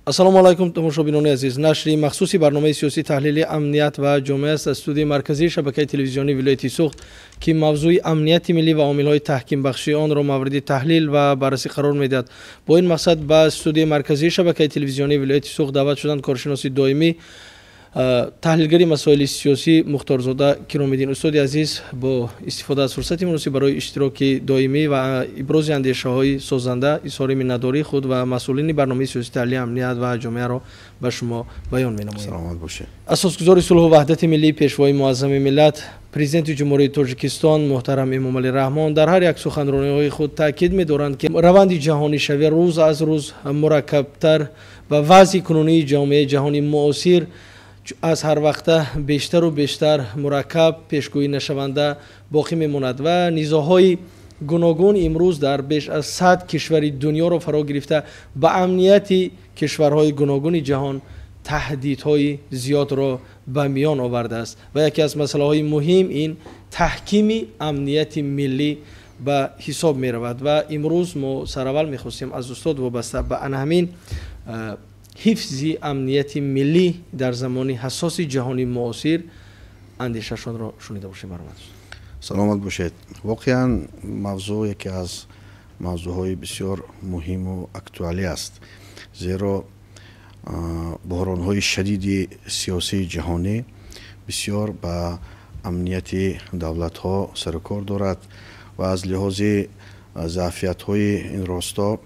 Ассалому алайкум, тамошобинони азиз. Нашри махсуси барномаи сиёсӣ таҳлили амният ва ҷомеа аст аз студияи марказии шабакаи телевизионии вилояти Суғд, ки мавзӯи амнияти миллӣ ва омилҳои таҳкимбахшии онро мавриди таҳлил ва баррасӣ қарор медиҳад. Бо ин мақсад ба студияи марказии шабакаи телевизионии вилояти Суғд даъват шуданд коршиноси доимӣ, таҳлилгари масоили сиёсӣ Мухторзода Киромиддин. Устоди азиз, бо истифода аз фурсати муносиб барои иштироки доимӣ ва ибрози андешаҳои созанда изҳори миннатдории худ ва масъулини барномаи сиёсӣ таҳлили амният ва ҷомеаро ба шумо баён менамоем. Саломат бошед. Асосгузори сулҳу ваҳдати миллӣ, пешвои муаззами миллат, президенти Ҷумҳурии Тоҷикистон муҳтарам Эмомалӣ Раҳмон дар ҳар як суханрониҳои худ таъкид медоранд, ки раванди ҷаҳонишавӣ рӯз аз рӯз мураккабтар ва вазъи кунунии ҷомеаи ҷаҳони муосир аз ҳар вақта бештару бештар мураккаб, пешгӯӣ нашаванда боқӣ мемонад ва низоъҳои гуногун имрӯз дар беш аз 100 кишвари дунёро фаро гирифта, ба амнияти кишварҳои гуногуни ҷаҳон таҳдидҳои зиёдро ба миён овардааст ва яке аз масъалаҳои муҳим ин таҳкими амнияти миллӣ ба ҳисоб меравад. Ва имрӯз мо сараввал мехостем аз устод вобаста ба ана ҳамин ҳифзи амнияти миллӣ дар замони ҳассоси ҷаҳони муосир андешашонро шунида бошем. Марҳамат. Саломат бошед. Воқеан, мавзӯъ яке аз мавзӯъҳои бисёр муҳиму актуалӣ аст, зеро буҳронҳои шадиди сиёсии ҷаҳонӣ бисёр ба амнияти давлатҳо сарукор дорад ва аз лиҳози заъфиятҳои ин росто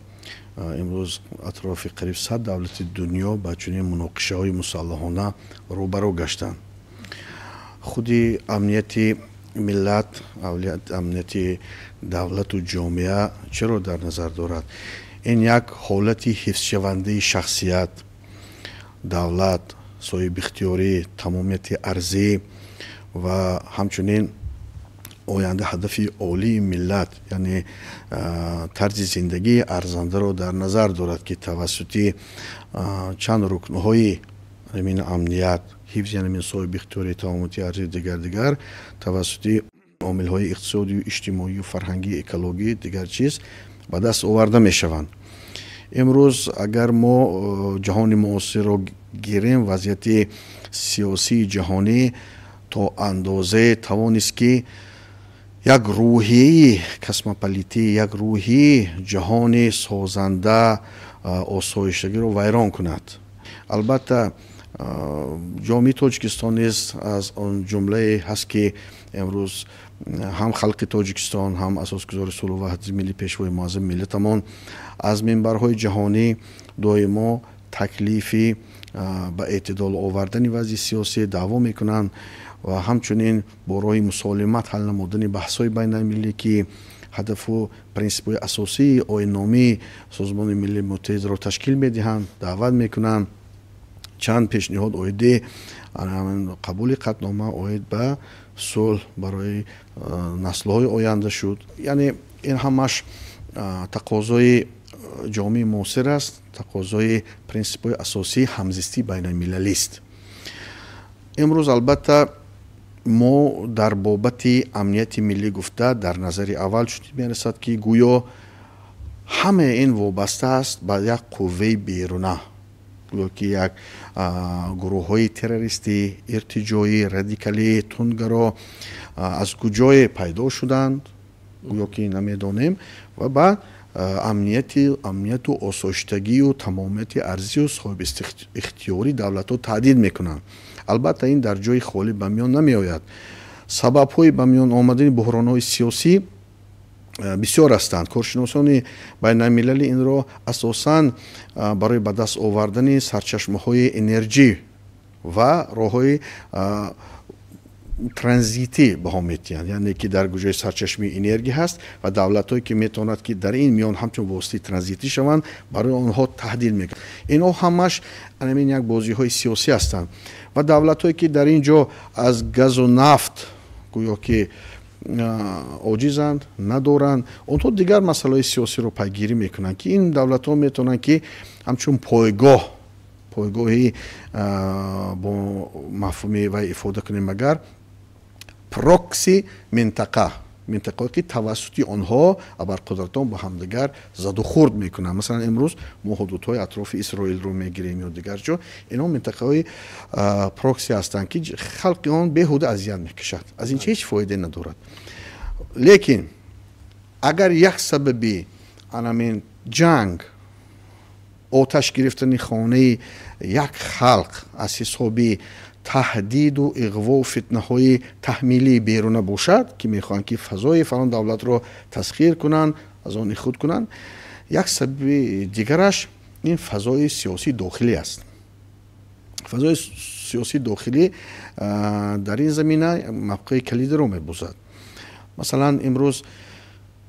имрӯз атрофи қариб 100 давлати дунё ба чунин муноқишаҳои мусаллаҳона рӯбарӯ гаштанд. Худи амнияти миллат, амнияти давлату ҷомеа чаро дар назар дорад? Ин як ҳолати ҳифзшавандаи шахсият, давлат, соҳибихтиёрӣ, тамомияти арзӣ ва ҳамчунин оянда ҳадафи олии миллат, яъне тарзи зиндагии арзандаро дар назар дорад, ки тавассути чанд рукнҳои ҳамин амният, ҳифзи ҳамин соҳибихтиёрӣ, тамомияти арзӣ, дигар дигар, тавассути омилҳои иқтисодию иҷтимоию фарҳангӣ, экологӣ, дигар чиз ба даст оварда мешаванд. Имрӯз агар мо ҷаҳони муосирро гирем, вазъияти сиёсии ҷаҳонӣ то андозае тавонист, ки як рӯҳияи космополитӣ, як рӯҳияи ҷаҳони созанда, осоиштагиро вайрон кунад. Албатта, ҷомеаи Тоҷикистон низ аз он ҷумлае ҳаст, ки имрӯз ҳам халқи Тоҷикистон, ҳам асосгузори сулҳу ваҳдати миллӣ, пешвои муаззами миллатамон аз минбарҳои ҷаҳонӣ доимо таклифи ба эътидол овардани вазъи сиёсӣ даъво мекунанд ва ҳамчунин бо роҳи мусолимат ҳал намудани баҳсҳои байналмилалӣ, ки ҳадафу принсипҳои асосии оинномии Созмони Миллии Муттаҳидро ташкил медиҳанд, даъват мекунанд. Чанд пешниҳод оиди қабули қатънома оид ба сулҳ барои наслҳои оянда шуд. Яъне ин ҳамаш тақозои ҷомеаи муосир аст, тақозои принсипҳои асосии ҳамзистии байналмилалист. Имрӯз, албатта, мо дар бобати амнияти миллӣ гуфта, дар назари аввал чунин мерасад, ки гӯё ҳамаи ин вобаста аст ба як қувваи беруна, гӯё ки як гурӯҳҳои террористӣ, иртиҷоӣ, радикалӣ, тундгаро аз куҷое пайдо шуданд, гӯё ки намедонем, ва баъд амнияту осоиштагию тамомияти арзию соҳиби ихтиёрии давлатҳо таҳдид мекунанд. Албатта, ин дар ҷои холӣ ба миён намеояд. Сабабҳои ба миён омадани буҳронҳои сиёсӣ бисёр ҳастанд. Коршиносони байналмилалӣ инро асосан барои ба даст овардани сарчашмаҳои энерҷӣ ва роҳҳои транзитӣ баҳо медиҳанд, яъне ки дар куҷои сарчашмаи энергия ҳаст ва давлатҳое, ки метавонад, ки дар ин миён ҳамчун воситаи транзитӣ шаванд, барои онҳо таҳдид мекунад. Инҳо ҳамаш ҳамин як бозиҳои сиёсӣ ҳастанд ва давлатҳое, ки дар ин ҷо аз газу нафт гӯё ки оҷизанд, надоранд, онҳо дигар масъалаҳои сиёсиро пайгирӣ мекунанд, ки ин давлатҳо метавонанд, ки ҳамчун пойгоҳи бо мафҳуми вай ифода кунем, агар прокси минтақа. Минтақаҳое ки тавассути онҳо абарқудратон бо ҳамдигар задухӯрд мекунанд. Масалан, имрӯз мо ҳудудҳои атрофи Исроилро мегирем ё дигар ҷо. Инҳо минтақаҳои прокси ҳастанд, ки халқи он беҳуда азият мекашад, аз ин ҳеҷ фоида надорад. Лекин агар як сабаби анамин ҷанг, оташ гирифтани хонаи як халқ аз ҳисоби таҳдиду иғвову фитнаҳои таҳмилии беруна бошад, ки мехоҳанд ки фазои фалон давлатро тасхир кунанд, аз они худ кунанд, як сабаби дигараш ин фазои сиёсии дохилӣ аст. Фазои сиёсии дохилӣ дар ин замина мавқеи калидиро мебозад. Масалан, имрӯз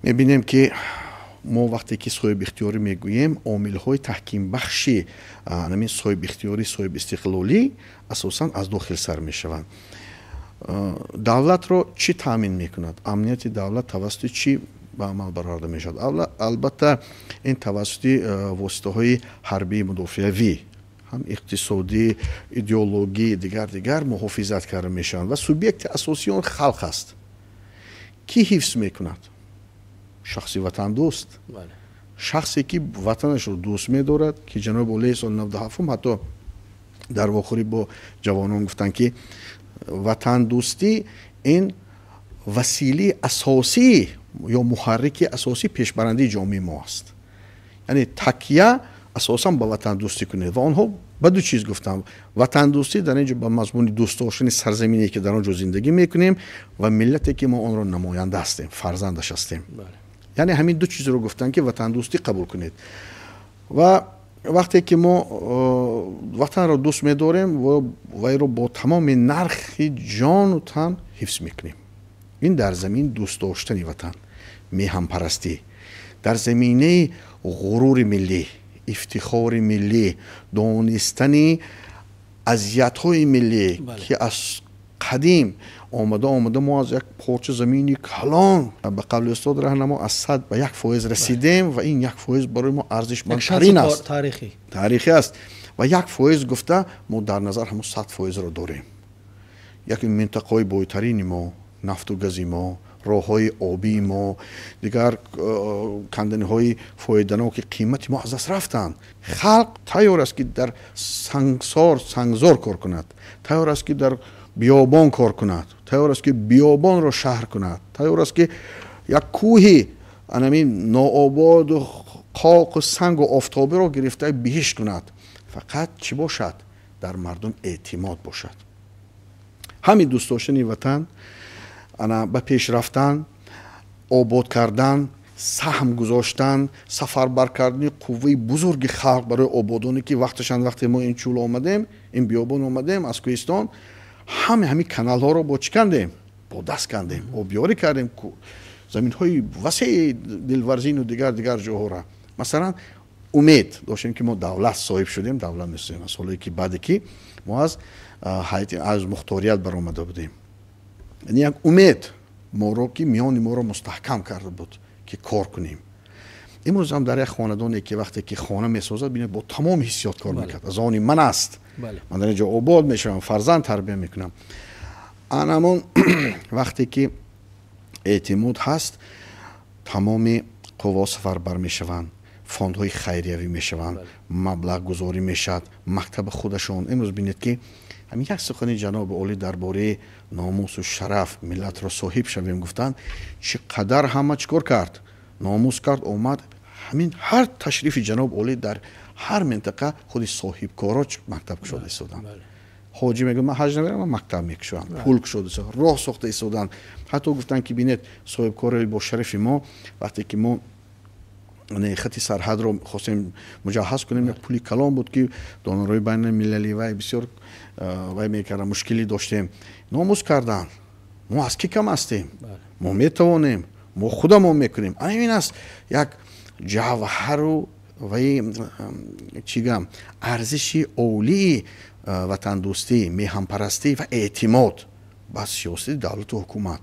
мебинем, ки мо вақте ки соҳибихтиёрӣ мегӯем, омилҳои таҳкимбахши ҳамин соҳибихтиёрӣ, соҳибистиқлолӣ асосан аз дохил сар мешаванд. Давлатро чӣ таъмин мекунад? Амнияти давлат тавассути чӣ ба амал бароварда мешавад? Албатта, ин тавассути воситаҳои ҳарбии мудофиавӣ, ҳам иқтисодӣ, идеологӣ, дигар дигар муҳофизат карда мешаванд ва субъекти асосии он халқ аст. Кӣ ҳифз мекунад? Шахси ватандӯст, шахсе ки ватанашро дӯст медорад, ки ҷаноби олии соли 97 ҳатто дар вохӯрӣ бо ҷавонон гуфтанд, ки ватандӯстӣ ин василаи асосӣ ё муҳаррики асосии пешбарандии ҷомеаи мо аст. Яъне такя асосан ба ватандӯстӣ кунед. Ва онҳо ба ду чиз гуфтанд: ватандӯстӣ дар ин ҷо ба мазмуни дӯст доштани сарзамине, ки дар он ҷо зиндагӣ мекунем, ва миллате, ки мо онро намоянда ҳастем, фарзандаш ҳастем. Яъне ҳамин ду чизро гуфтанд, ки ватандӯстӣ қабул кунед. Ва вақте ки мо ватанро дӯст медорем, вайро бо тамоми нархи ҷону тан ҳифз мекунем. Ин дар замин дӯст доштани ватан, меҳанпарастӣ, дар заминаи ғурури миллӣ, ифтихори миллӣ, донистани азиятҳои миллӣ, ки аз қадим омада омада мо аз як порча замини калон, ба қавли устод раҳнамо, аз 100 ба 1% расидем ва ин 1% барои мо арзишмандтарин аст, таърихӣ аст. Ва 1% гуфта, мо дар назар ҳамон 100%-ро дорем. Яке минтақаҳои бойтарини мо, нафту гази мо, роҳҳои обии мо, дигар канданиҳои фоиданоки қимати мо аз даст рафтанд. Халқ тайёр аст, ки дар сангсор, сангзор кор кунад, тайёр аст, ки дар биёбон кор кунад, тайёр аст, ки биёбонро шаҳр кунад, тайёр аст, ки як кӯҳи анамин ноободу қоқу сангу офтобиро гирифта биҳишт кунад. Фақат чӣ бошад? Дар мардум эътимод бошад. Ҳамин дӯст доштани ватан, ана ба пеш рафтан, обод кардан, саҳм гузоштан, сафарбар кардани қувваи бузурги халқ барои ободоне, ки вақташан вақте мо ин чӯл омадем, ин биёбон омадем аз кӯҳистон, ҳаме ҳамин каналҳоро бо чӣ кандем? Бо даст кандем, обёрӣ кардем заминҳои васеи Дилварзину дигар дигар ҷоҳоро. Масалан, умед доштем, ки мо давлат соҳиб шудем, давлат месозем, солое ки баъде ки мо аз ҳайати аз мухторият баромада будем. Яъне як умед моро, ки миёни моро мустаҳкам карда буд, ки кор кунем. Имрӯз ҳам дар як хонадоне, ки вақте ки хона месозад, бинед, бо тамоми ҳиссиёт кор мекард. Аз они ман аст, ман дар ин ҷо обод мешавам, фарзанд тарбия мекунам. Анамон вақте ки эътимод ҳаст, тамоми қувво сафарбар мешаванд, фондҳои хайриявӣ мешаванд, маблағгузорӣ мешавад, мактаби худашон. Имрӯз бинед, ки ҳамин як сухани ҷаноби олӣ дар бораи номусу шараф, миллатро соҳиб шавем гуфтанд, чӣ қадар ҳама чӣ кор кард, номус кард, омад. Ҳамин ҳар ташрифи ҷаноби олӣ дар ҳар минтақа худи соҳибкоро мактаб кушода истоданд. Ҳоҷӣ мегӯяд: «Ман ҳаҷ намерам, ман мактаб мекушоям», пул кушода истоданд, роҳ сохта истоданд. Ҳатто гуфтанд, ки бинед, соҳибкорои бо шарафи мо, вақте ки мо хати сарҳадро хостем муҷаҳҳаз кунем, як пули калон буд, ки донорҳои байналмилалӣ вай бисёр вай мекарданд, мушкилӣ доштем, номус карданд: «Мо аз кӣ кам ҳастем? Мо метавонем, мо худамон мекунем». Ана ин аст як ҷавҳару ваи чӣ гам, арзиши олии ватандӯстӣ, меҳанпарастӣ ва эътимод ба сиёсати давлату ҳукумат.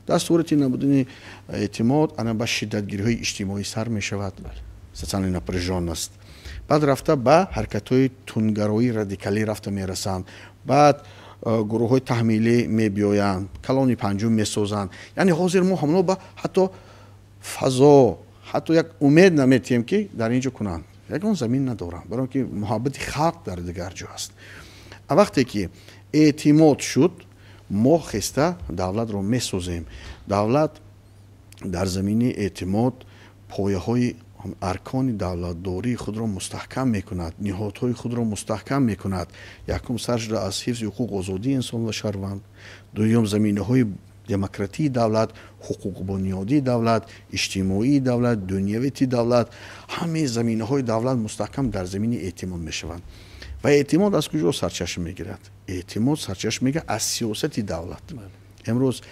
Дар сурати набудани эътимод, ана ба шиддатгириҳои иҷтимоӣ сар мешавад, социальная напряженность, баъд рафта ба ҳаракатҳои тундгароии радикалӣ рафта мерасанд. Баъд Гурӯҳҳои таҳмилӣ мебиёянд, калони панҷум месозанд. Яъне ҳозир мо ҳамоно ба ҳатто фазо, ҳатто як умед наметиҳем, ки дар ин ҷо кунанд. Ягон замин надоранд, барои он ки муҳаббати халқ дар дигар ҷо аст. Вақте ки эътимод шуд, мо хеста давлатро месозем. Давлат дар замини эътимод пояҳои аркони давлатдории худро мустаҳкам мекунад, ниҳодҳои худро мустаҳкам мекунад. Якум сар шуда аз ҳифзи ҳуқуқ, озодии инсон ва шаҳрванд, дуюм заминаҳои демократии давлат, ҳуқуқбунёдии давлат, иҷтимоии давлат, дунявити давлат. Ҳамаи заминаҳои давлат мустаҳкам дар замини эътимод мешаванд. Ва эътимод аз куҷо сарчашма мегирад? Эътимод сарчашма мегирад аз сиёсати давлат. Имрӯз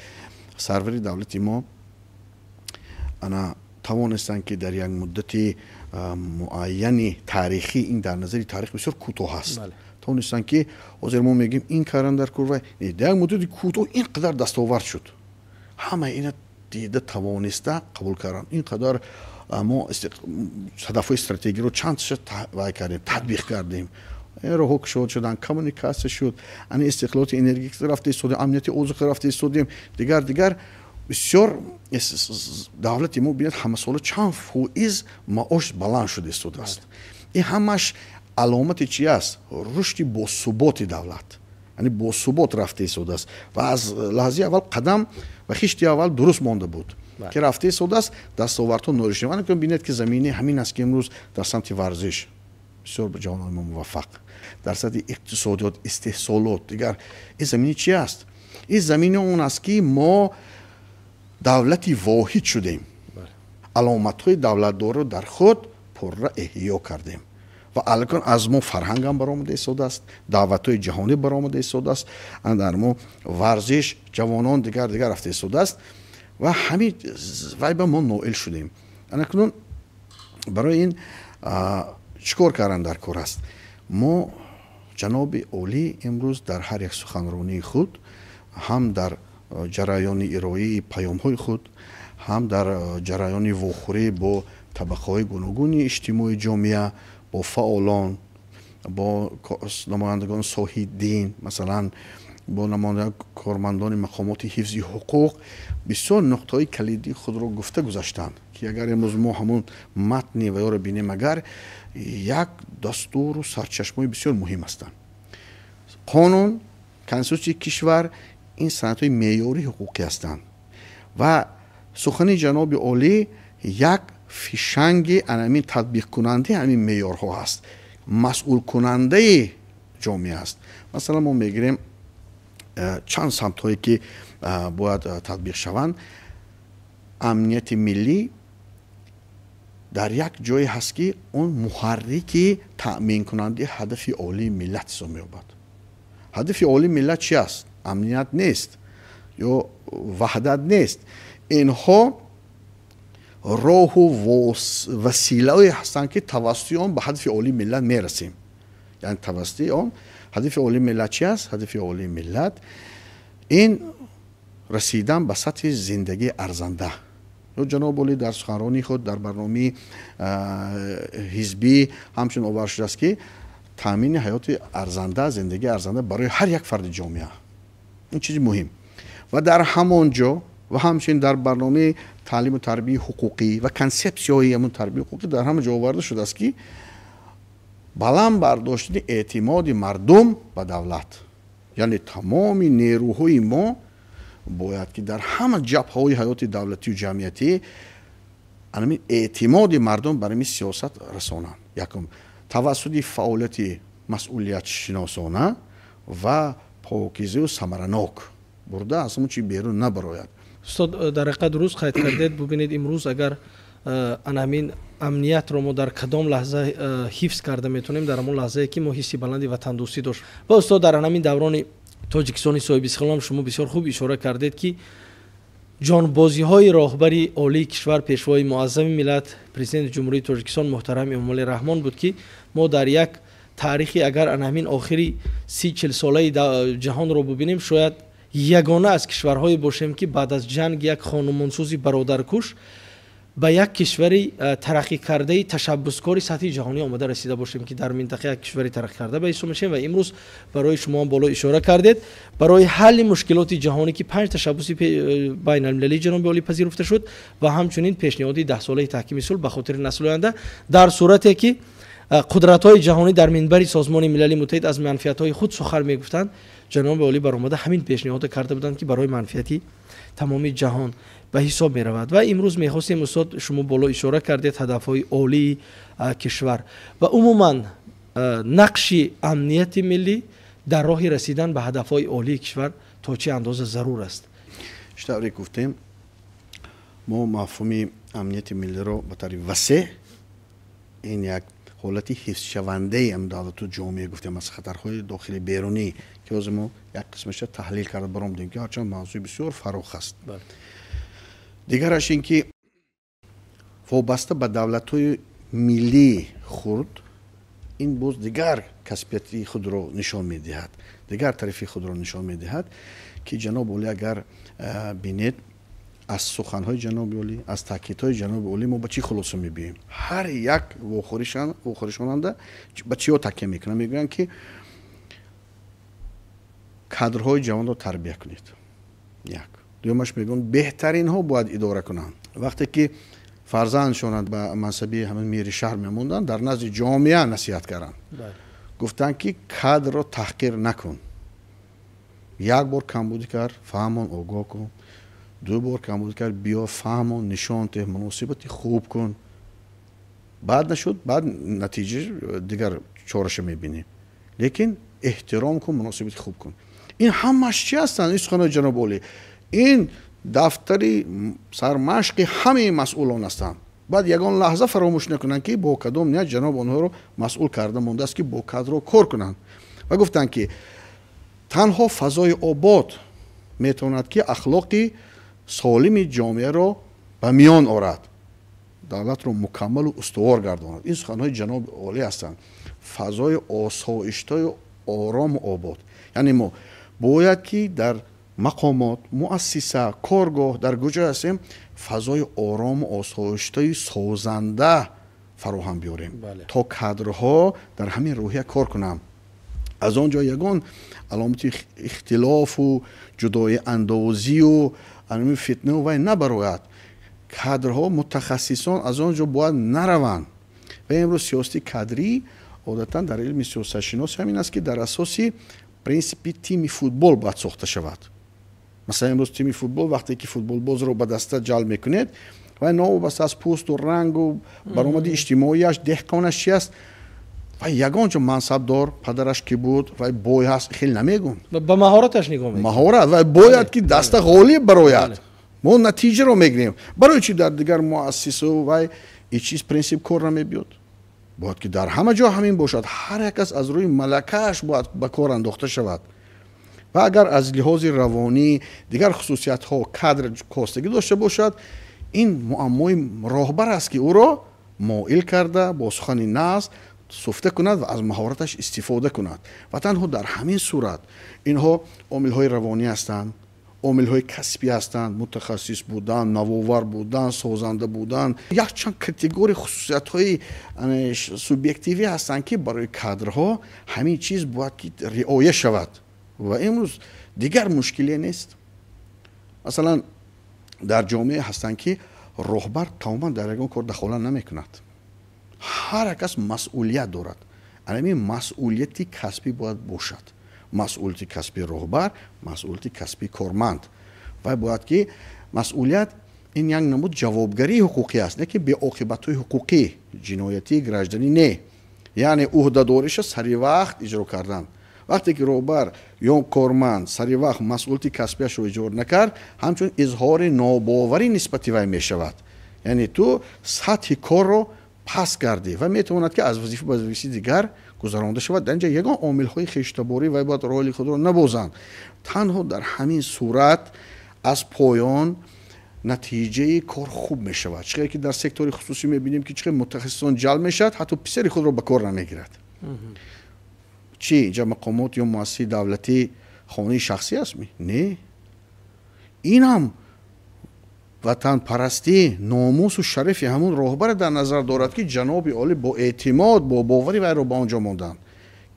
сарвари давлати мо ана тавонистанд, ки дар як муддати муайяни таърихӣ, ин дар назари таърих бисёр кӯтоҳ аст, тавонистанд, ки ҳозир мо мегӯем, ин кардан дар кор, дар як муддати кӯтоҳ ин қадар дастовард шуд. Ҳама ина дида тавониста қабул карданд. Ин қадар мо ҳадафҳои стратегиро чанд вай кардем, татбиқ кардем, роҳҳо кушод шуданд, коммуникатсия шуд, ани истиқлолияти энергетика рафта истодем, амнияти озуқа рафта истодем, дигар дигар. Бисёр давлати мо, бинед, ҳамасола чанд фоиз маош баланд шуда истодааст. Ин ҳамаш аломати чи аст? Рушди босуботи давлат, яъне босубот рафта истодааст ва аз лаҳзаи аввал қадам ва хишти аввал дуруст монда буд, ки рафта истодааст, дастовардҳо ноил шудем. Бинед, ки замини ҳамин аст, ки имрӯз дар самти варзиш бисёр ҷавонони мо муваффақ, дар сатҳи иқтисодиёт, истеҳсолот, дигар. Ин замини чи аст? Ин замини он аст, ки мо давлати воҳид шудем, аломатҳои давлатдорро дар худ пурра эҳё кардем ва аллакон аз мо фарҳангам баромада истодааст, даъватҳои ҷаҳонӣ баромада истодааст, дар мо варзиш, ҷавонон, дигар дигар рафта истодааст ва ҳамин вай ба мо ноил шудем. Анакнун барои ин чӣ кор кардан дар кор аст? Мо ҷаноби олӣ имрӯз дар ҳар як суханронии худ, ҳам дар ҷараёни ироии паёмҳои худ, ҳам дар ҷараёни вохӯрӣ бо табақаҳои гуногуни иҷтимоии ҷомеа, бо фаъолон, бо намояндагони соҳаи дин, масалан, бо намояндагон, кормандони мақомоти ҳифзи ҳуқуқ, бисёр нуқтаҳои калидии худро гуфта гузаштанд, ки агар имрӯз мо ҳамун матни ваёро бинем, агар як дастуру сарчашмаи бисёр муҳим ҳастанд. Қонун, конститутсияи кишвар, ин санадҳои меъёрии ҳуқуқӣ ҳастанд ва сухани ҷаноби олӣ як фишанги анамин татбиқкунандаи ҳамин меъёрҳо ҳаст, масъулкунандаи ҷомеа аст. Масалан, мо мегирем чанд самтҳое, ки бояд татбиқ шаванд. Амнияти миллӣ дар як ҷое ҳаст, ки он муҳаррики таъминкунандаи ҳадафи олии миллат ҳисоб меёбад. Ҳадафи олии миллат чи аст? Амният нест ё ваҳдат нест. Инҳо роҳу василаое ҳастанд, ки тавассути он ба ҳадафи олии миллат мерасем. Яъне тавассути он ҳадафи олии миллат чи аст? Ҳадафи олии миллат ин расидан ба сатҳи зиндагии арзанда. Ё ҷаноби олӣ дар суханронии худ дар барномаи ҳизбӣ ҳамчунин оварда шудааст, ки таъмини ҳаёти арзанда, зиндагии арзанда барои ҳар як фарди ҷомеа, ин чизи муҳим. Ва дар ҳамон ҷо ва ҳамчунин дар барномаи таълиму тарбияи ҳуқуқӣ ва консепсияҳои ҳамун тарбияи ҳуқуқӣ дар ҳама ҷо оварда шудааст, ки баланд бардоштани эътимоди мардум ба давлат, яъне тамоми нерӯҳои мо бояд ки дар ҳама ҷабҳаҳои ҳаёти давлатию ҷамъиятӣ анамин эътимоди мардум бар ҳамин сиёсат расонанд. Якум, тавассути фаъолияти масъулиятшиносона ва покизаю самаранок бурда, аз ҳамон чи берун набарояд. Устод, дар ҳақиқат дуруст қайд кардед. Бубинед, имрӯз агар ана ҳамин амниятро мо дар кадом лаҳза ҳифз карда метавонем? Дар ҳамон лаҳзае, ки мо ҳисси баланди ватандӯстӣ дошт. Ва устод, дар ҳамин даврони Тоҷикистони соҳибистиқлолам шумо бисёр хуб ишора кардед, ки ҷонбозиҳои роҳбари олии кишвар, Пешвои муаззами миллат, Президенти Ҷумҳурии Тоҷикистон муҳтарам Эмомалӣ Раҳмон буд, ки мо дар як таърихи, агар ана ҳамин охири 30-40 солаи ҷаҳонро бубинем, шояд ягона аз кишварҳое бошем, ки баъд аз ҷанг як хонумонсӯзи бародаркуш Ба як кишвари тараққикардаи ташаббускори сатҳи ҷаҳонӣ омада расида бошем, ки дар минтақа як кишвари тараққикарда ба ҳисоб мешавем. Ва имрӯз барои шумо боло ишора кардед, барои ҳалли мушкилоти ҷаҳонӣ, ки 5 ташаббуси байналмилалии ҷаноби олӣ пазируфта шуд ва ҳамчунин пешниҳоди 10-солаи таҳкими сулҳ ба хотири насли оянда, дар сурате ки қудратҳои ҷаҳонӣ дар минбари Созмони Милали Муттаҳид аз манфиатҳои худ сухан мегуфтанд, ҷаноби олӣ баромада ҳамин пешниҳодро карда буданд, ки барои манфиати тамоми ҷаҳон ба ҳисоб меравад. Ва имрӯз мехостем, устод, шумо боло ишора кардед ҳадафҳои олии кишвар ва умуман нақши амнияти миллӣ дар роҳи расидан ба ҳадафҳои олии кишвар то чӣ андоза зарур аст? Чӣ тавре гуфтем, мо мафҳуми амнияти миллиро ба таври васеъ ин як ҳолати ҳифзшавандаи давлату ҷомеа гуфтем аз хатарҳои дохили берунӣ, ки ҳозир мо як қисмаша таҳлил карда баромадем, ки ҳарчанд мавзӯи бисёр фарох аст. Дигараш ин ки вобаста ба давлатҳои миллии хурд ин боз дигар касбияти худро нишон медиҳад, дигар тарафи худро нишон медиҳад, ки ҷаноби олӣ агар бинед, аз суханҳои ҷаноби олӣ, аз таъкидҳои ҷаноби олӣ мо ба чӣ хулоса мебиёем? Ҳар як вохӯришонанда ба чиё такя мекунанд? Мегӯянд, ки кадрҳои ҷавонро тарбия кунед. Як дуюмаш мегӯянд, беҳтаринҳо бояд идора кунанд. Вақте ки фарзандшонанд ба мансаби ҳамин мери шаҳр мемонданд, дар назди ҷомеа насиҳат карданд, гуфтанд, ки кадрро таҳқир накун. Як бор камбудӣ кард, фаҳмон, огоҳ кун. Ду бор камбудӣ кард, биё, фаҳмон, нишон теҳ, муносибати хуб кун. Баъд нашуд, баъд натиҷа дигар чораша мебинем, лекин эҳтиром кун, муносибати хуб кун. Ин ҳамаш чи ҳастанд? Ин суханои ҷаноби олӣ, ин дафтари сармашқи ҳамаи масъулон ҳастанд. Баъд ягон лаҳза фаромӯш накунанд, ки бо кадом ният ҷаноб онҳоро масъул карда мондааст, ки бо кадрро кор кунанд. Ва гуфтанд, ки танҳо фазои обод метавонад, ки ахлоқи солими ҷомеаро ба миён орад, давлатро мукаммалу устувор гардонад. Ин суханҳои ҷаноби олӣ ҳастанд. Фазои осоиштаю орому обод, яъне мо бояд ки дар мақомот, муассиса, коргоҳ, дар куҷо ҳастем, фазои орому осоиштаи созанда фароҳам биёрем, то кадрҳо дар ҳамин рӯҳия кор кунанд. Аз он ҷо ягон аломати ихтилофу ҷудои андозию ҳамин фитнаву вай набарояд. Кадрҳо, мутахассисон аз он ҷо бояд нараванд. Ва имрӯз сиёсати кадрӣ одатан дар илми сиёсатшиносӣ ҳамин аст, ки дар асоси принсипи тими футбол бояд сохта шавад. Масалан, имрӯз тими футбол, вақте ки футболбозро ба даста ҷалб мекунед, вай новобаста аз пӯсту рангу баромади иҷтимоияш, деҳқонаш чи аст, вай ягон ҷо мансабдор, падараш ки буд, вай бой ҳаст, хеле намегӯм. Ба маҳораташ нигоҳ мекунад. Маҳорат. Вай бояд ки даста ғолиб барояд. Мо натиҷаро мегирем. Барои чи дар дигар муассису вай ин чиз принсип кор намебиёд? Бояд ки дар ҳама ҷо ҳамин бошад. Ҳар як кас аз рӯи малакааш бояд ба кор андохта шавад. Ва агар аз лиҳози равонӣ, дигар хусусиятҳо кадр костагӣ дошта бошад, ин муаммои роҳбар аст, ки ӯро моил карда бо сухани нағз суфта кунад ва аз маҳораташ истифода кунад. Ва танҳо дар ҳамин сурат инҳо омилҳои равонӣ ҳастанд, омилҳои касбӣ ҳастанд, мутахассис будан, навовар будан, созанда будан, якчанд категория хусусиятҳои субъективӣ ҳастанд, ки барои кадрҳо ҳамин чиз бояд ки риоя шавад. Ва имрӯз дигар мушкиле нест. Масалан, дар ҷомеа ҳастанд, ки роҳбар тамоман дар ягон кор дахолат намекунад. Ҳар як кас масъулият дорад. Ҳамин масъулияти касбӣ бояд бошад. Масъулияти касбии роҳбар, масъулияти касбии корманд. Вай бояд ки масъулият ин як намуд ҷавобгарии ҳуқуқӣ аст, не ки беоқибатҳои ҳуқуқӣ, ҷиноятӣ, гражданӣ не. Яъне ӯҳдадориша сари вақт иҷро кардан. Вақте ки роҳбар ё корманд сари вақт масъулияти касбияшро иҷро накард, ҳамчун изҳори нобоварӣ нисбати вай мешавад. Яъне ту сатҳи корро паст кардӣ ва метавонад, ки аз вазифа ба вазифаи дигар гузаронда шавад. Дар инҷа ягон омилҳои хештаборӣ вай бояд роли худро набозанд. Танҳо дар ҳамин сурат аз поён натиҷаи кор хуб мешавад. Чӣ қадр ки дар сектори хусусӣ мебинем, ки чӣ қадр мутахассисон ҷалб мешавад, ҳатто писари худро ба кор намегирад. Чӣ инҷа мақомот ё муассисаи давлатӣ хонаи шахсӣ аст? Не, ин ҳам Ватанпарастӣ номусу шарафи ҳамун роҳбаре дар назар дорад, ки ҷаноби олӣ бо эътимод, бо боварӣ вайро ба он ҷо монданд,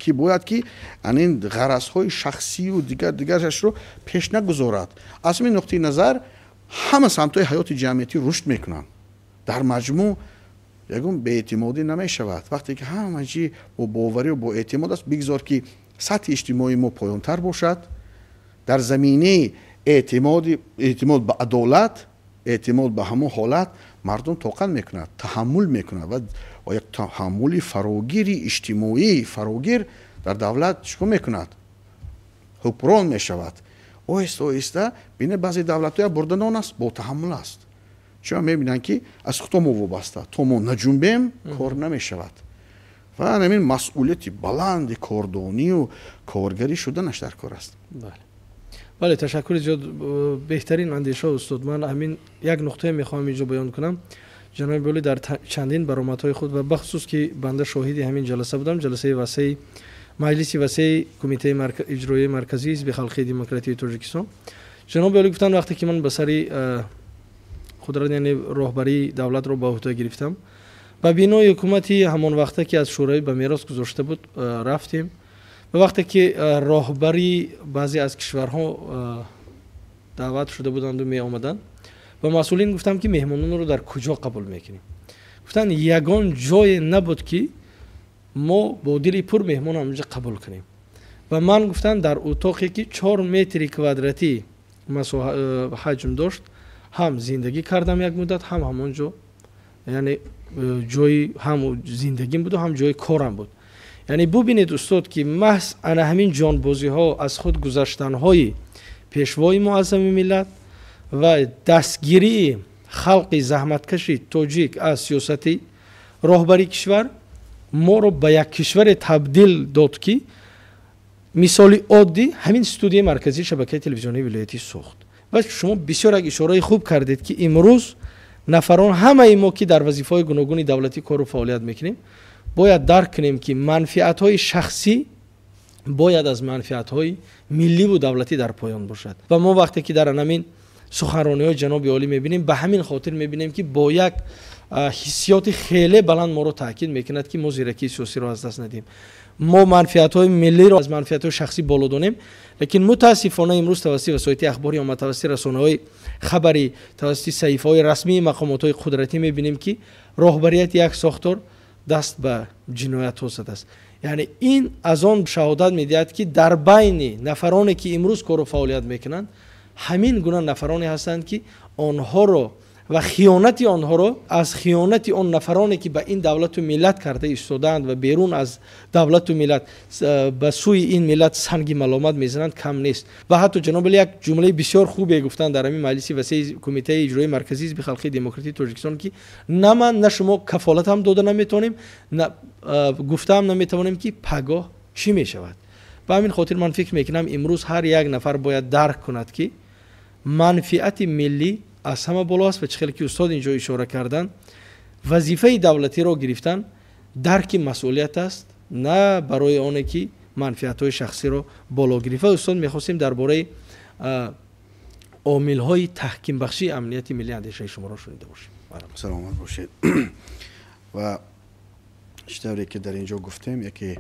ки бояд ки анин ғаразҳои шахсию дигар дигарашро пеш нагузорад. Аз ҳамин нуқтаи назар ҳама самтҳои ҳаёти ҷамъиятӣ рушд мекунанд. Дар маҷмӯъ ягон беэътимодӣ намешавад. Вақте ки ҳама чӣ бо боварию бо эътимод аст, бигзор ки сатҳи иҷтимоии мо поёнтар бошад, дар заминаи эътимод ба адолат, эътимод ба ҳамон ҳолат мардум тоқат мекунад, таҳаммул мекунад ва як таҳаммули фарогири иҷтимоӣ фарогир дар давлат чӣ мекунад? Ҳукмрон мешавад. Оҳиста оҳиста бине, баъзе давлатҳоя бурданон аст, бо таҳаммул аст. Чун мебинанд, ки аз худо мо вобаста, то мо наҷунбем, кор намешавад. Ва ҳамин масъулияти баланди кордонию коргарӣ шуданаш дар кор аст. Бале, ташаккури зиёд, беҳтарин андеша, устод. Ман ҳамин як нуқтае мехоҳам инҷо баён кунам. Ҷаноби олӣ дар чандин баромадҳои худ ва бахусус ки банда шоҳиди ҳамин ҷаласа будам, ҷаласаи васеи маҷлиси васеи Кумитаи иҷроияи марказии Ҳизби халқии демократии Тоҷикистон, ҷаноби олӣ гуфтанд, вақте ки ман ба сари қудрат, яъне роҳбарии давлатро ба ӯҳда гирифтам, ба бинои ҳукумати ҳамон вақте ки аз Шӯравӣ ба мерос гузошта буд рафтем ва вақте ки роҳбари баъзе аз кишварҳо даъват шуда буданду меомаданд, ба масъулин гуфтам, ки меҳмононро дар куҷо қабул мекунем? Гуфтанд, ягон ҷое набуд, ки мо бо дили пур меҳмон ҳамонҷо қабул кунем. Ва ман, гуфтанд, дар утоқе ки 4 метри квадратӣ ҳаҷм дошт, ҳам зиндагӣ кардам як муддат, ҳам ҳамон ҷо, яъне ҷои ҳам зиндагим буду, ҳам ҷои корам буд. Яъне бубинед, устод, ки маҳз ана ҳамин ҷонбозиҳо, аз худ гузаштанҳои пешвои муаззами миллат ва дастгирии халқи заҳматкаши тоҷик аз сиёсати роҳбарии кишвар моро ба як кишваре табдил дод, ки мисоли оддӣ ҳамин студияи марказии шабакаи телевизионии вилоятӣ Суғд. Ва шумо бисёр як ишораи хуб кардед, ки имрӯз нафарон, ҳамаи мо, ки дар вазифаҳои гуногуни давлатӣ кору фаъолият мекунем, бояд дарк кунем, ки манфиатҳои шахсӣ бояд аз манфиатҳои милливу давлатӣ дар поён бошад. Ва мо вақте ки дар ҳамин суханрониҳои ҷаноби олӣ мебинем, ба ҳамин хотир мебинем, ки бо як ҳиссиёти хеле баланд моро таъкид мекунад, ки мо зиракии сиёсиро аз даст надиҳем, мо манфиатҳои миллиро аз манфиатҳои шахсӣ боло донем. Лекин мутаассифона имрӯз тавассути васоити ахбори омма, тавассути расонаҳои хабарӣ, тавассути саҳифаҳои расмии мақомотҳои қудратӣ мебинем, ки роҳбарияти як сохтор даст ба ҷиноятҳо задааст. Яъне ин аз он шаҳодат медиҳад, ки дар байни нафароне, ки имрӯз кору фаъолият мекунанд, ҳамин гуна нафароне ҳастанд, ки онҳоро ва хиёнати онҳоро аз хиёнати он нафароне, ки ба ин давлату миллат карда истодаанд ва берун аз давлату миллат ба сӯи ин миллат санги маломат мезананд, кам нест. Ва ҳатто ҷаноби як ҷумлаи бисёр хубе гуфтанд дар ҳамин маҷлиси васеи Кумитаи иҷроии марказии Ҳизби халқии демократии Тоҷикистон, ки на ман, на шумо кафолат ҳам дода наметавонем, гуфтаам наметавонем, ки пагоҳ чӣ мешавад. Ба ҳамин хотир ман фикр мекунам, имрӯз ҳар як нафар бояд дарк кунад, ки манфиати миллӣ аз ҳама боло аст. Ва чӣ хеле ки устод инҷо ишора карданд, вазифаи давлатиро гирифтан дарки масъулият аст, на барои оне ки манфиатҳои шахсиро боло гирифт. Ва устод, мехостем дар бораи омилҳои таҳкимбахшии амнияти миллӣ андешаи шуморо шунида бошем. Саломат бошед. Ва чӣ тавре ки дар ин ҷо гуфтем, яке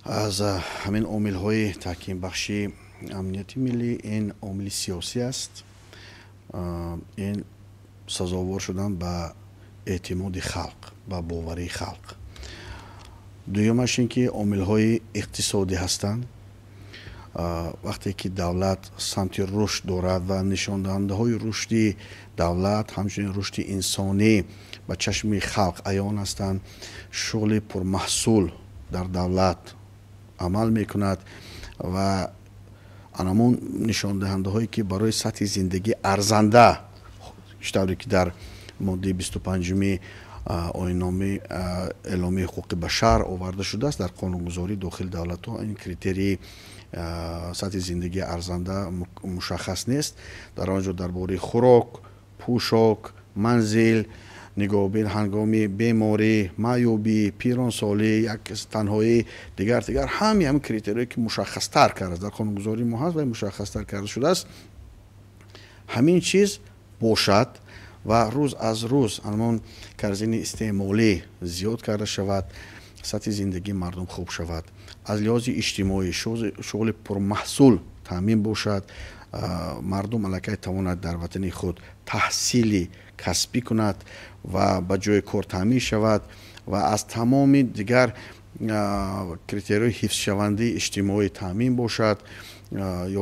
аз ҳамин омилҳои таҳкимбахшии амнияти миллӣ ин омили сиёсӣ аст, ин сазовор шудан ба эътимоди халқ, ба боварии халқ. Дуюмаш ин ки омилҳои иқтисодӣ ҳастанд. Вақте ки давлат самти рушд дорад ва нишондиҳандаҳои рушди давлат, ҳамчунин рушди инсонӣ ба чашми халқ аён ҳастанд, шуғли пурмаҳсул дар давлат амал мекунад ва анамон нишондиҳандаҳое, ки барои сатҳи зиндагӣ арзанда, чӣ тавре ки дар моддаи 25-уми оинноми эъломияи ҳуқуқи башар оварда шудааст, дар қонунгузории дохили давлатҳо ин критерии сатҳи зиндагии арзанда мушаххас нест. Дар он ҷо дар бораи хӯрок, пӯшок, манзил, нигоҳбин ҳангоми беморӣ, маъюбӣ, пиронсолӣ, як танҳоӣ, дигар дигар, ҳами ҳамин критериое, ки мушаххастар кардааст, дар қонунгузории мо ҳаст ва мушаххастар карда шудааст. Ҳамин чиз бошад ва рӯз аз рӯз ҳамон корзини истеъмолӣ зиёд карда шавад, сатҳи зиндагии мардум хуб шавад, аз лиҳози иҷтимоӣ шуғли пурмаҳсул таъмин бошад, мардум аллакай тавонад дар ватани худ таҳсили касбӣ кунад ва ба ҷои кор таъмин шавад ва аз тамоми дигар критериҳои ҳифзшавандаи иҷтимоӣ таъмин бошад,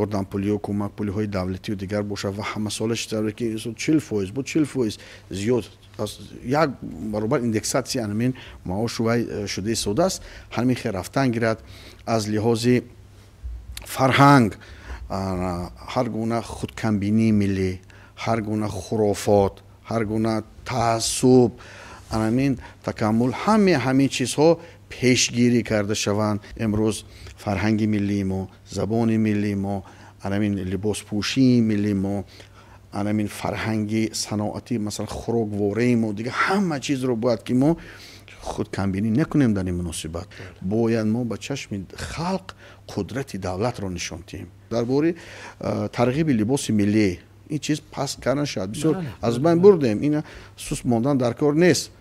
ёрдампулиҳо, кӯмакпулиҳои давлатию дигар бошад ва ҳамасола чӣ ки 40% буд, 40% зиёд як баробар индексатсия ҳамин маошу вай шуда истодааст, ҳамин хел рафтан гирад. Аз лиҳози фарҳанг ҳар гуна худкамбинии миллӣ, ҳар гуна хурофот, ҳар гуна таассуб, ҳамин такаммул, ҳамин чизҳо пешгирӣ карда шаванд. Имрӯз фарҳанги миллии мо, забони миллии мо, ҳамин либоспӯшии миллии мо, ҳамин фарҳанги саноатӣ, масалан хӯроквораи мо, дигар ҳама чизро бояд ки мо худкамбинӣ накунем. Дар ин муносибат бояд мо ба чашми халқ қудрати давлатро нишон диҳем. Дар бораи тарғиби либоси миллӣ ин чиз паст кардан шавад, бисёр аз байн бурдем, ина суст мондан дар кор нест.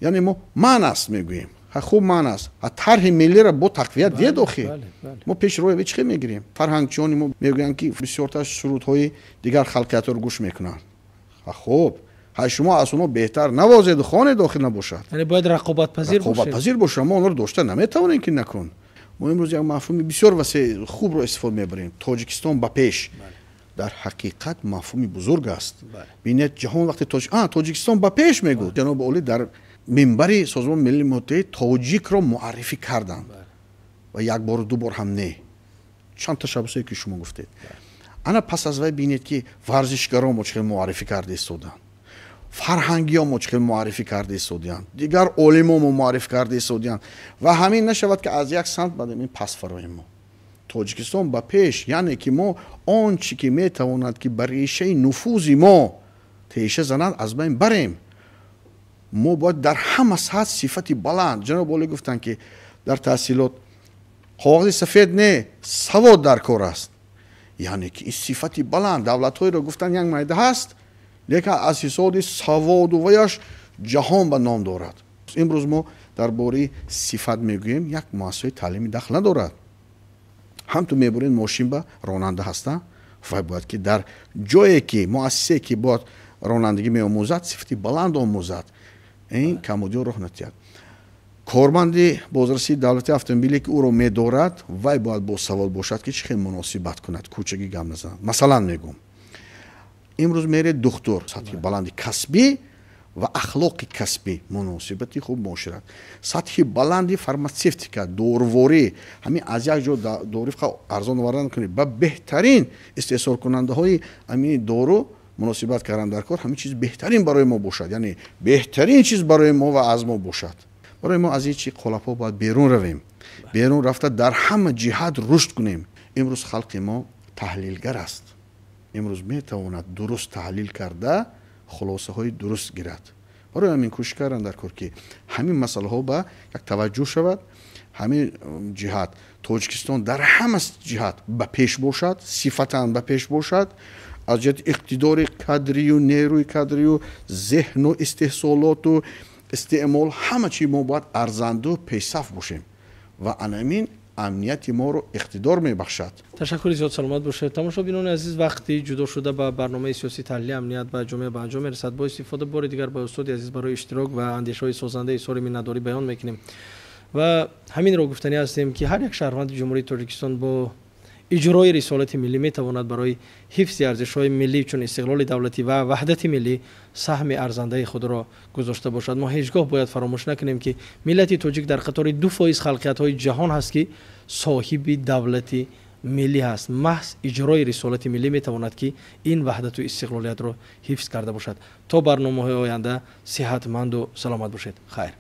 Яъне мо ман аст мегӯем, хуб ман аст, тарҳи миллиро бо тақвият диҳед. Охир мо пеши роҳи чӣ хел мегирем? Фарҳангчиёни мо мегӯянд, ки бисёртар сурудҳои дигар халқиятҳоро гӯш мекунанд. Хуб, шумо аз онҳо беҳтар навозеду хонед, охир набошад. Яъне бояд рақобатпазир бошем. Рақобатпазир бошем, мо онҳоро дошта наметавонем ки накун. Мо имрӯз як мафҳуми бисёр васеъ хубро истифода мебарем: Тоҷикистон ба пеш. Дар ҳақиқат мафҳуми бузург аст. Бинед, ҷаҳон вақте Тоҷикистон ба пеш мегӯд, ҷаноби олӣ дар минбари Созмони Милали Муттаҳид тоҷикро муаррифӣ карданд ва як бору ду бор ҳам не, чанд ташаббусое ки шумо гуфтед. Ана пас аз вай бинед, ки варзишгарон мо чӣ хел муаррифӣ карда истоданд, фарҳангиён мо чӣ хел муаррифӣ карда истодиянд, дигар олимо мо муаррифӣ карда истодиянд. Ва ҳамин нашавад, ки аз як самт баъд ин пас фароем. Мо Тоҷикистон ба пеш, яъне ки мо он чӣ ки метавонад ки ба решаи нуфузи мо теша занад, аз байн барем. Мо бояд дар ҳама сатҳ сифати баланд. Ҷаноби олӣ гуфтанд, ки дар таҳсилот коғази сафед не, савод дар кор аст. Яъне ки ин сифати баланд давлатҳоеро гуфтанд, як майда ҳаст, лекин аз ҳисоби саводу ваяш ҷаҳон ба ном дорад. Имрӯз мо дар бораи сифат мегӯем, як муассисаи таълимӣ дахл надорад. Ҳам ту мебуред мошин ба ронанда ҳаста, вай бояд ки дар ҷое ки муассисае ки бояд ронандагӣ меомӯзад, сифати баланд омӯзад, ин камудиё роҳ натиҳад. Корманди бозрасии давлати автомобиле ки ӯро медорад, вай бояд босавод бошад, ки чӣ хел муносибат кунад, кӯчагӣ гап назанад. Масалан мегӯм, имрӯз меред духтур, сатҳи баланди касбӣ ва ахлоқи касбӣ, муносибати хуб муошират, сатҳи баланди фарматсевтика, доруворӣ, ҳамин аз як ҷо дору арзон оварда накунед, ба беҳтарин истеҳсолкунандаҳои ҳамин дору муносибат кардан дар кор, ҳамин чиз беҳтарин барои мо бошад, яъне беҳтарин чиз барои мо ва аз мо бошад. Барои мо аз ин чи қолабҳо бояд берун равем, берун рафта дар ҳама ҷиҳат рушд кунем. Имрӯз халқи мо таҳлилгар аст, имрӯз метавонад дуруст таҳлил карда хулосаҳои дуруст гирад. Барои ҳамин кӯшиш кардан дар кор, ки ҳамин масъалаҳо ба як таваҷҷӯҳ шавад, ҳамин ҷиҳат Тоҷикистон дар ҳама ҷиҳат ба пеш бошад, сифатан ба пеш бошад, аз ҷиҳати иқтидори кадрию нерӯи кадрию зеҳну истеҳсолоту истеъмол, ҳама чи мо бояд арзанду пешсаф бошем ва анамин амнияти моро иқтидор мебахшад. Ташаккури зиёд, саломат бошед. Тамошобинони азиз, вақти ҷудо шуда ба барномаи сиёсӣ таҳлили амният ба ҷомеа ба анҷом мерасад. Бо истифода бори дигар ба устоди азиз барои иштирок ва андешаҳои созандаи изҳори миннатдорӣ баён мекунем ва ҳаминро гуфтанӣ ҳастем, ки ҳар як шаҳрванди Ҷумҳурии Тоҷикистон бо иҷрои рисолати миллӣ метавонад барои ҳифзи арзишҳои миллӣ чун истиқлоли давлатӣ ва ваҳдати миллӣ саҳми арзандаи худро гузошта бошад. Мо ҳеҷ гоҳ бояд фаромӯш накунем, ки миллати тоҷик дар қатори 2% халқиятҳои ҷаҳон ҳаст, ки соҳиби давлати миллӣ ҳаст. Маҳз иҷрои рисолати миллӣ метавонад, ки ин ваҳдату истиқлолиятро ҳифз карда бошад. То барномаҳои оянда сиҳатманду саломат бошед. Хайр.